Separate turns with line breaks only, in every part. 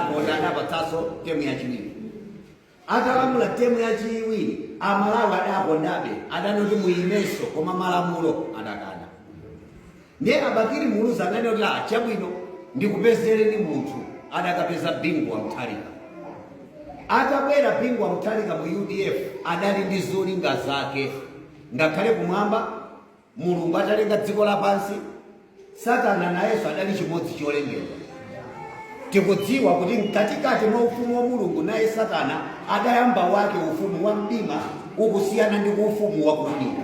Adakonda, adapatsanso term yachiwiri. Atalamula term yachiwiri, Amalawi adakondabe, adanoti muyimenso, koma malamulo adakana. Ndiye a Bakili Muluzi ananena kuti, "Ah, chabwino, ndikupezereni munthu." Adakapeza Bingu wa Mutharika. Atabwera Bingu wa Mutharika mu UDF, adali ndi zolinga zake. Ngakhale kumwamba Mulungu atalenga dziko lapansi, Satana nayenso adali chimodzi cholengedwa. Tikudziwa kuti mkatikati mwa ufumu wa Mulungu, naye Satana adayamba wake ufumu wa mdima, ukusiyana ndi ku ufumu wakuunika.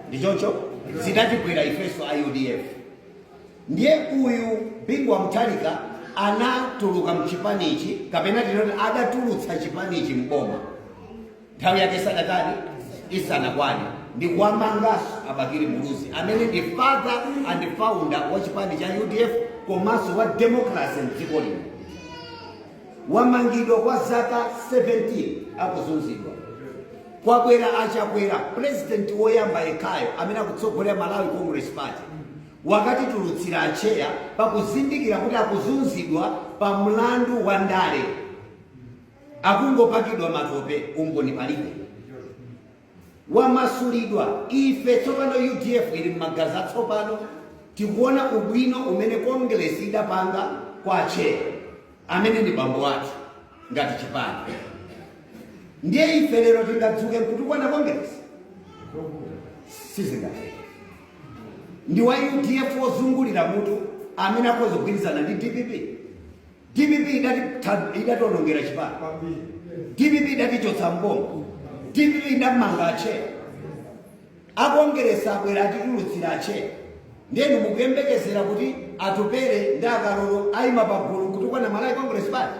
Ndichoncho zidatigwera ifenso a UDF. Ndiye uyu Bingu wa Mutharika anatuluka mchipanichi, kapena tinoti adatulutsa chipanichi mboma nthawi yake sadatani, isanakwane, ndi kuwamanganso a Bakili Muluzi, amene ndi father and founder wa chipani cha UDF komanso wa democracy mdziko lino. Wamangidwa kwa zaka 17, akuzunzidwa. Kwabwera a Chakwera, president woyamba yekhayo amene akutsogolera Malawi Congress Party, wakatitulutsira acheya pakuzindikira kuti akuzunzidwa pa mlandu wa ndale, akungopakidwa matope, umboni palibe. Wamasulidwa. Ife tsopano UDF ili m'magazi atsopano. Tikuona ubwino umene Congress idapanga kwa acheya amene ndi bambo athu ngati chipani. Ndiye ife lero tingadzuke nkutukwana Congress? Sizingatheke. Ndi wa UDF wozungulira mutu amene akhoza kugwirizana ndi DPP? DPP idationongera chipani. DPP idatichotsa mboma. DPP idamanga acheya. A Congress abwera, atitulutsira acheya. Ndenu mukuyembekezera kuti Atupere ndi akalolo ayima pagulu kutukwana Malawi Congress Party?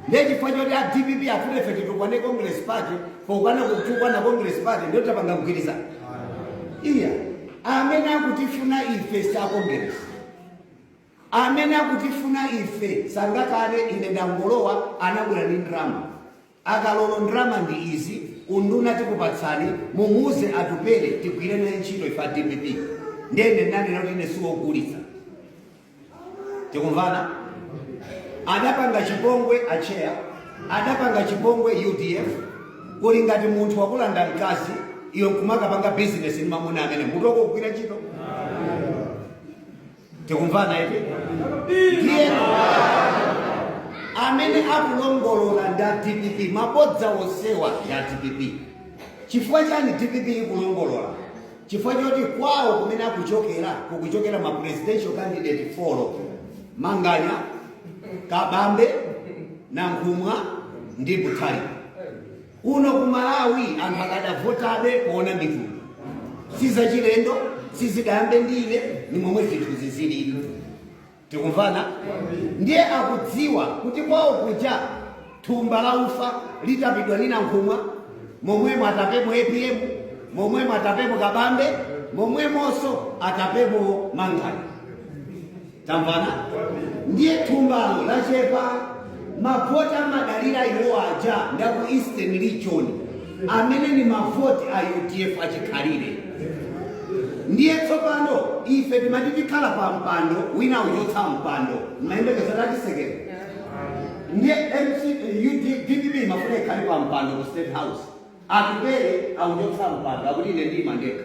Ndiye chifukwa choti a DPP afune ife titukwane Congress Party, pokana kutukwana Congress Party ndiyo tapanga mgwirizano? Iya, amene akutifuna ife si a Congress. Amene akutifuna ife sangakane. Ine ndangolowa, anabwera ndi ndrama. Akalolo, ndrama ndi izi, unduna tikupatsani, mumuuze Atupere tigwire naye ntchito ife a DPP. Ndene nanena kuti ine siwogulitsa. Tikumvana? Adapanga chipongwe acheya, adapanga chipongwe UDF. Kuli ngati munthu wakulanda mkazi, iwe nkumakapanga bizinesi ndi mamuna amene mutu wako kugwira ntchito. Tikumvana ife? Ndiye amene akulongolola ndi a DPP. Mabodza onsewa ndi a DPP. Chifukwa chani DPP ikulongolola? Chifukwa choti kwawo kumene akuchokera, kukuchokera ma presidential candidate four: Manganya, Kabambe, Nankhumwa ndi Mutharika. Kuno ku Malawi anthu akadavotabe kuona mitundu. Sizachilendo, sizidayambe ndine, ni momwe zinthu zizilili. Tikumvana? Ndiye akudziwa kuti kwawo kuja thumba la ufa litapidwa ni Nankhumwa, momwemo atapemo APM, momwemo atapemo Kabambe, momwemonso atapemo Manganya. Tamvana? Ndiye thumbalo lachepa. Mavoti amadalira iwo aja ndaku Eastern Region, amene ni mavoti a UDF achikhalire. Ndiye tsopano ife timati tikhala pa mpando, wina uchotsa mpando, mayembekezero atisekera. Ndiye MC, UD, DPP imafuna ikhale pa mpando ku State House. Atupere auchotsa mpando, akuti ine ndima ndekha.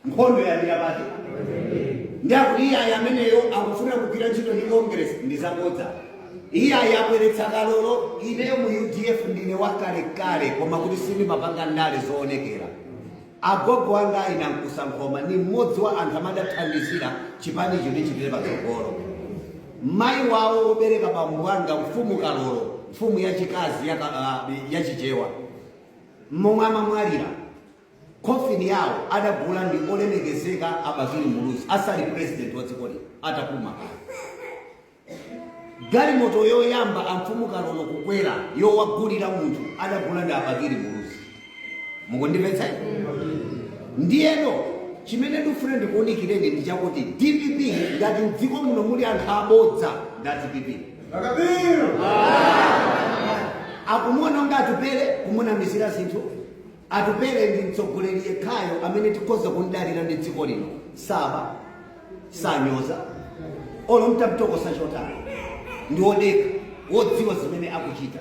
Nkhondo yambira pati? Ndi akuti iye ayi, ameneyo akufuna kugwira ntchito ndi Congress. Ndi zabodza. Iye ayi, abweretsa kalolo. Ineyo mu UDF ndine wakalekale, koma kuti sindimapanga ndale zoonekera. Agogo anga aina Mkusankhoma ni mmodzi wa anthu amadathandizira chipanicho ndi chipite patsogolo. Mayi wawo wobereka bambo anga, Mfumu Kalolo, mfumu yachikazi yachichewa, momwe amamwalira, coffin yawo adagula ndi olemekezeka a Bakili Muluzi asali president wa dziko lino, atapuma kale. Galimoto yoyamba amfumu Kalolo kukwera yowagulira munthu, adagula ndi a Bakili Muluzi. Mukundimvetsa? Ndiyeno chimene ndikufuna ndikuwunikireni ndi chakuti DPP, ngati mdziko muno muli anthu abodza, ndi a DPP. Akumuona nga Atupere kumunamizira zinthu. Atupere ndi mtsogoleri yekhayo amene tikhoza kundalira ndi dziko lino. Saba, sanyoza, olo mtamtokosa chotani, ndi wodekha. Wodziwa zimene akuchita.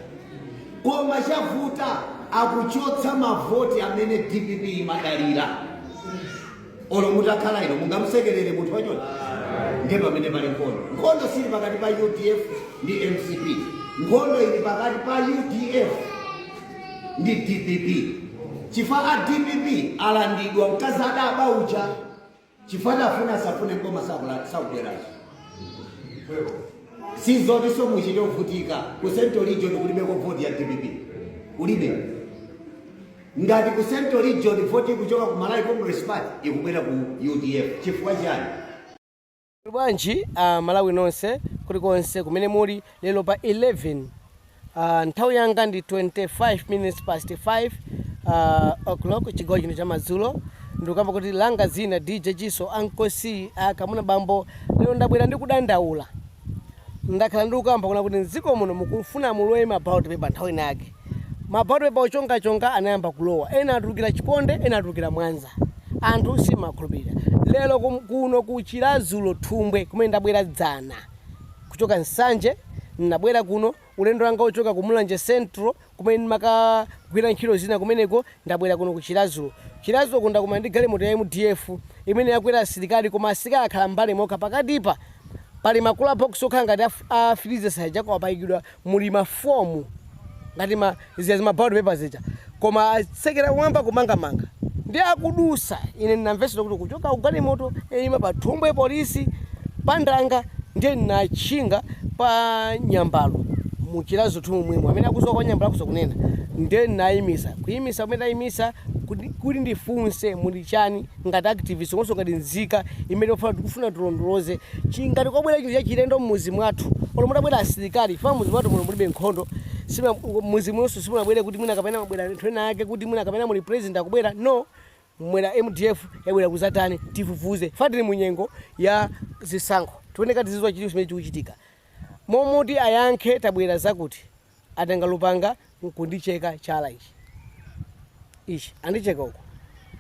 Koma chavuta, akuchotsa mavoti amene DPP imadalira. Olo mutakhala ino, mungamusekerere munthu wachoncho? Ndiye pamene pali nkhondo. Nkhondo sili pakati pa UDF ndi MCP, nkhondo ili pakati pa UDF ndi DPP, chifukwa a DPP alandidwa mkazi adaba uja, chifukwa adafuna asafune koma sakubweranso. Sizotinso muchite kuvutika. Ku Central Region kulibeko voti ya DPP, kulibe. Ngati ku Central Region voti ikuchoka ku Malawi Congress Party ikubwera ku UDF, chifukwa chani?
Bwanji Malawi nonse kulikonse kumene muli, lero pa 11, nthawi yanga ndi 25 minutes past 5 o'clock, chigawo chino cha madzulo. Ndikukamba kuti langa zina DJ Chiso Ankosi akamuna bambo. Lero ndabwera ndi kudandaula. Ndakhala ndikukamba kuna kuti mdziko muno mukufuna mulowe ma ballot paper. Nthawi inake ma ballot paper ochongachonga anayamba kulowa, ena atulukira Chiponde, ena atulukira Mwanza, anthu simakhulupirira. Lero kuno ku Chiradzulu Thumbwe, kumene ndabwera dzana kuchoka Nsanje, ndabwera kuno ulendo wanga uchoka ku Mulanje Central, kumene ndimakagwira ntchito zina kumeneko. Ndabwera kuno ku Chiradzulu. Chiradzulu kundakumana ndi galimoto ya MDF imene yakwera asilikali, koma asilikali akhala mbali mokha. Pakatipa pali ma cooler box okhala ngati a freezer saja, kwapayikidwa muli mafomu ngati ma ziya zima ballot papers zija, koma atsekera mwamba kumangamanga ndi akudusa. Ine ndinamvesera kuti kuchoka kugalimoto ima pa Thumbwe polisi pandanga, ndiye ndinatchinga pa Nyambalo muChiradzulu Thumbwe mwimwe. Amene akuzoka kwa Nyambalo akuza kunena. Ndiye ndinayimisa, kuyimisa kumene ndayimisa kuti ndifunse muli chani ngati activist komanso ngati nzika imene tikufuna tilondoloze. Chingati kwabwera chinthu chachilendo mmuzi mwathu, olo mutabwera asilikali fa mmuzi mwathu muno mulibe nkhondo. Mmuzi munonso simunabwere kuti mwina kapena mabwera anthu ena ake, kuti mwina kapena muli president akubwera. No, mwera MDF yabwera kuzatani? Tifufuze fa tili munyengo ya zisankho, tioneka tizidziwa chilichonse chimene chikuchitika. Momuti ayankhe tabwera zakuti, atenga lupanga nkundicheka chala ichi. Ichi andicheka uko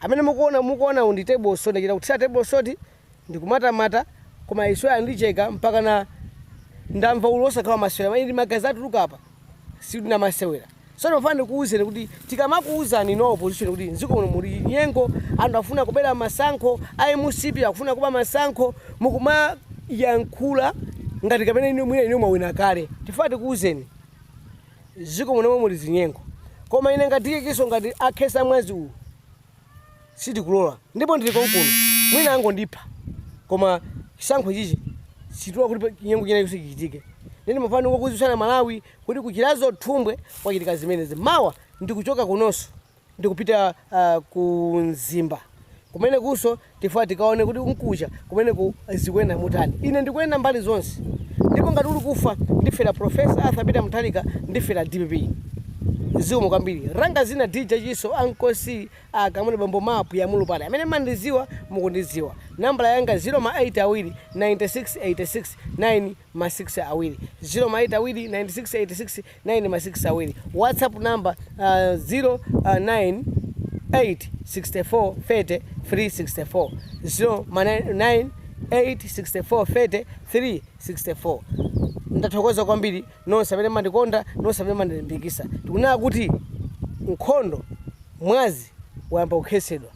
amene mukuona undi table saw. Ndachita kuthira table saw ndikumatamata, koma iswe andicheka mpaka na ndamva ulo osakhala masewera ili magazi atuluka apa, sikuti masewera. So ndimafuna ndikuwuzeni kuti tikamakuwuzani no opposition kuti mdziko muno muli nyengo, anthu afuna kubera masankho, a MCP akufuna kuba masankho, mukumayankhula ngati kapena inu mwina inu mwawina kale. Tifuna tikuwuzeni dziko muno muli zinyengo, koma ine ngati Chiso, ngati akhesa mwazi uwu, sitikulola. Ndipo ndili konkuno, mwina angondipha, koma chisankho chichi situla kuti chinyengo china chonse chichitike. Nene mafano ngokuziwisana Malawi kuti kuChiradzulu Thumbwe kwachitika zimenezi. Mawa ndikuchoka kunonso ndikupita ku Mzimba, kumene kuso tifuna tikaone kuti nkucha kumene ku zikuyenda mutani. Ine ndikuyenda mbali zonse, ndipo ngati uli kufa ndifera Professor Arthur Peter Mutharika, ndifera DPP. Zikomo kwambiri. Ranga zina DJ Chiso Ankosi akamuna bambo, mapu ya mulupale. Amene mandiziwa mukundiziwa. Nambala yanga 0 ma 8 awiri 96 86 9 ma 6 awiri, 0 ma 8 awiri 96 86 9 ma 6 awiri. WhatsApp number 0 9 8 64 30 364, 0 ma 9 8 64 30 364. Ndathokoza kwambiri nonse amene mandikonda, nonse amene mandilimbikisa. Tikunena kuti nkhondo, mwazi wayamba kukhesedwa.